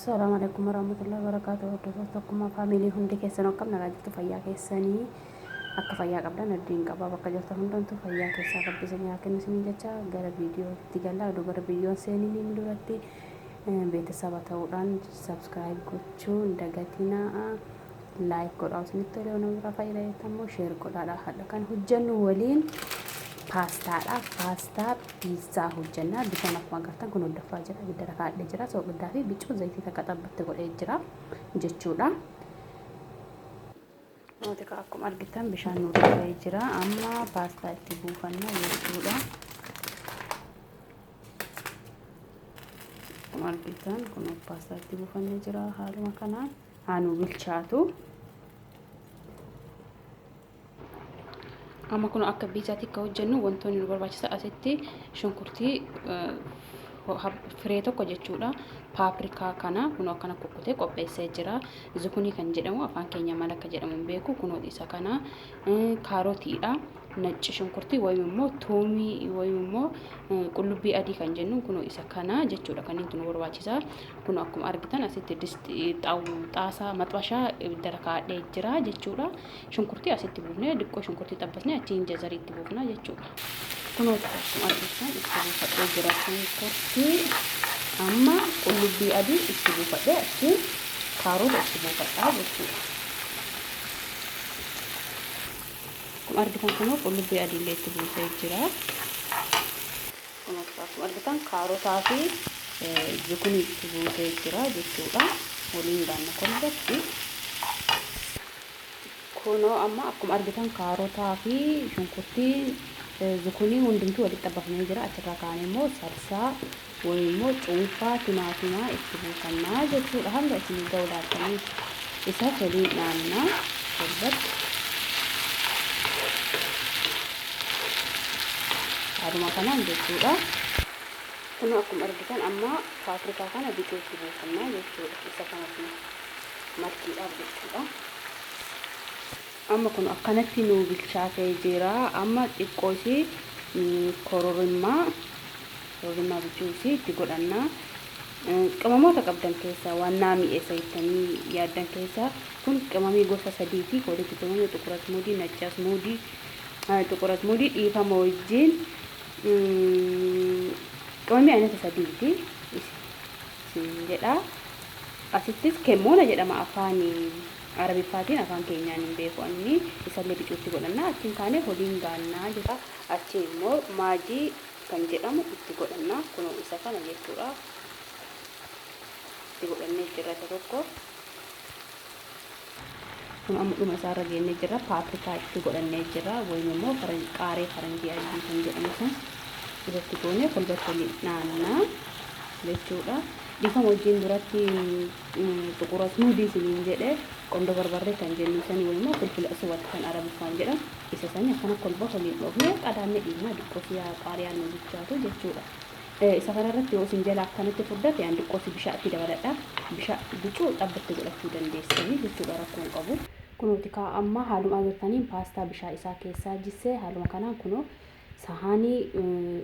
Assalamu alaikum warahmatullahi wabarakatuh. Hordoftoota Tokkummaa Faamilii, hundi keessan akkam nagaa jirtu? Fayyaa keessanii akka fayyaa qabdan abdiin qaba. Bakka jirtan hundumtuu fayyaa keessaa Rabbi isinii haa kennu isiniin jecha gara viidiyootti galla. Oduu gara viidiyoon seeniin duratti beeksisa ta'uudhaan subscribe gochuun dagatinaa, like godhaa, isinitti tolee nama biraa fayyada jettan immoo share godhaadha. Hadha kan hojjennu waliin paastaadha. Paastaa piizzaa hojjenna. Bishaan akkuma agartan kun danfaa jira. Ibidda kaa'adhee jira. Soogiddaa fi bicuu zayitii takka xabbatti godhee jira jechuudha. Nuti akkuma argitan bishaan nu danfee jira. Amma paastaa itti buufanna jechuudha. Akkuma argitan kun paastaa itti buufannee jira, haaluma kanaan haa nu bilchaatu. Amma kun akka piizaatti akka hojjennu wantoonni nu barbaachisa asitti shunkurtii firee tokko jechuudha. Paaprikaa kana kun akkana kukkutee qopheessee jira. Zukunii kan jedhamu, afaan keenya maal akka jedhamu hin beeku, kunoo isa kana, kaarotiidha. Nacci shunkurtii wayim immoo tuumii wayim immoo qullubbii adii kan jennu kunoo isa kana jechuudha, kanneentu nu barbaachisa. Kun akkuma argitan asitti xaasaa maxbashaa ibidda kaa'adhee jira jechuudha. Shunkurtii asitti buufnee, xiqqoo shunkurtii xabbasnee, achiin jazarii itti buufna jechuudha. Kunoo akkuma argitan itti buufadhee jira shunkurtii. Amma qullubbii adii itti buufadhee, achiin kaarota itti buufadhaa jechuudha. Akkuma argitan kunoo qullubbii adii illee itti buusee jira. Akkuma argitan kaarotaa fi zukunii itti buusee jira jechuudha. Waliin gaanna kolbatti. Kunoo amma akkuma argitan kaarotaa fi shunkurtiin, zukunii hundumtuu walitti xabbafamee jira. Achirraa kaanee immoo salsaa wayii immoo cuunfaa timaatimaa itti buufannaa jechuudha. Hanga isinii ga'u laaltanii isa waliin dhaannaa kolbatti. Haaluma kanaan jechuudha. Kunoo akkuma argitan amma paaprikaa kana bicuu itti buufannaa jechuudha. Isa kana kun markiidhaaf jechuudha. Amma kun akkanatti nu bilchaatee jira. Amma xiqqoo isii kororrimmaa bicuu isii itti godhanna. Qimamoota qabdan keessaa waan naa mi'eessa jettanii yaaddan keessaa, kun qimamii gosa sadiiti. Walitti tumame xuqur asmuudii, nacci asmuudii, xuqur asmuudii, dhiifama wajjin, qimamii aynata sadiiti isin jedha. Asittis kemmoona jedhama afaan Arabiffaatiin, afaan keenyaan hin beeku anni. Isallee bicuutti godhanna, achiin kaanee holiin gaannaa jedha. Achiin immoo maajii kan jedhamu itti godhanna, kunoo isa kana jechuudha. Itti godhannee jirra isa tokko. Kun amma dhuma isaarra geennee jirra. Paaprikaa itti godhannee jirra. Wayim immoo qaaree faranjii adii kan jedhamu san isatti goonee kolbatti waliin dhaannaa jechuudha. Dhiifama wajjin, duratti xuqur asmuudii isiniin jedhe, qondo barbarree kan jennu sanii wayim immoo filfila aswad kan Arabiffaan jedhamu isa sanii akkana kolba waliin dhoofnee qadaannee dhiifna, xiqqoo siyaa qaariyaan nu bilchaatu jechuudha. Isa kanarratti yoo isin jala akkanatti furdate, an xiqqoo si bishaan itti dabaladha. Bishaan bicuu xabbatti godhachuu dandeessanii jechuudha, rakkoo hin qabu. Kunooti kaa amma haaluma agartaniin paastaa bishaan isaa keessaa jissee, haaluma kanaan kunoo sahaanii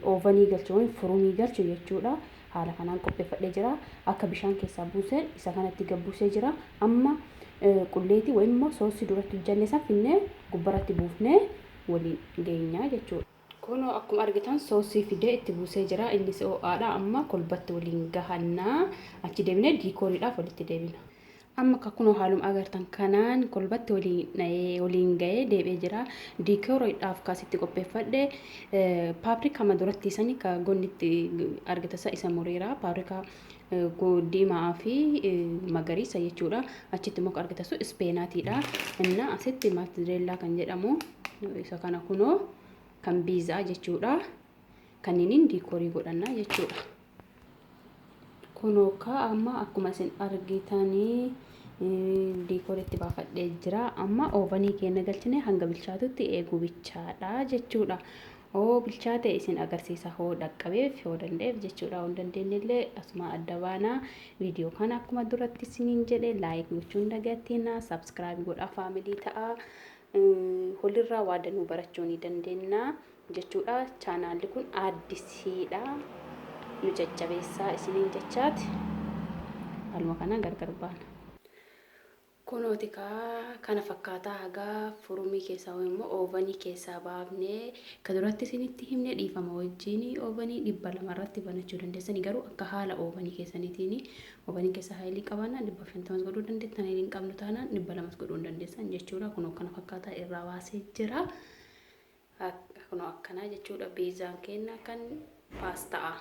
oovanii galchu wayim furumii galchu jechuudha. Haala kanaan qopheeffadhee jira. Akka bishaan keessaa buuseen isa kanatti gad buusee jira. Amma qulleetii wayim immoo soosii duratti hojjannee san finnee gubbaratti buufnee waliin geenyaa jechuudha. Kunoo akkuma argitan soosii fidee itti buusee jira. Innis ho'aadha. Amma kolbatti waliin gahannaa. Achi deebinee diikooriidhaaf walitti deebina. Amma akka kunoo haaluma agartan kanaan kolbatti waliin gahee deebi'ee jira. Diikooriidhaaf kaasitti qopheeffadhe paaprikaa maduratti sani ka gonnitti argita isa mureera. Paaprikaa diimaa fi magariisa jechuudha. Achitti immoo argita sun ispeenaatiidha. Inna asitti mozzarella kan jedhamu isa kana, kunoo kan biizaa jechuudha. Kanniiniin diikoorii godhannaa jechuudha. Kunoo ka amma akkuma isin argitanii diikooriitti baafadhee jira. Amma oovanii keenya galchine hanga bilchaatutti eeguu bichaadha jechuudha. Hoo bilchaate isin agarsiisa, hoo dhaqqabeef, hoo danda'eef jechuudha. Hoo hin dandeenye illee asuma adda baanaa. Viidiyoo kana akkuma duratti isiniin jedhe like gochuun dagatina, subscribe godhaa, faamilii ta'a. Walirraa waa danuu barachuu ni dandeenya jechuudha. Chaanaalli kun addisiidha. Nu jajjabeessaa isiniin jechaati. Haaluma kanaan gargar baana. Kunooti kaa kana fakkaataa hagaa furumii keessaa yookiin immoo oovanii keessaa baafnee ka duratti isinitti himne dhiifama wajjin oovanii 200 irratti banachuu dandeessani, garuu akka haala oovanii keessaniitiin oovanii keessa haayilii qabaannaan 150s godhuu dandeettan, haayilii hin qabnu taanaan 200s godhuu hin dandeessan jechuudha. Kunoo kana fakkaataa irraa baasee jira. Kunoo akkanaa jechuudha biizaan keenya kan paasta'a.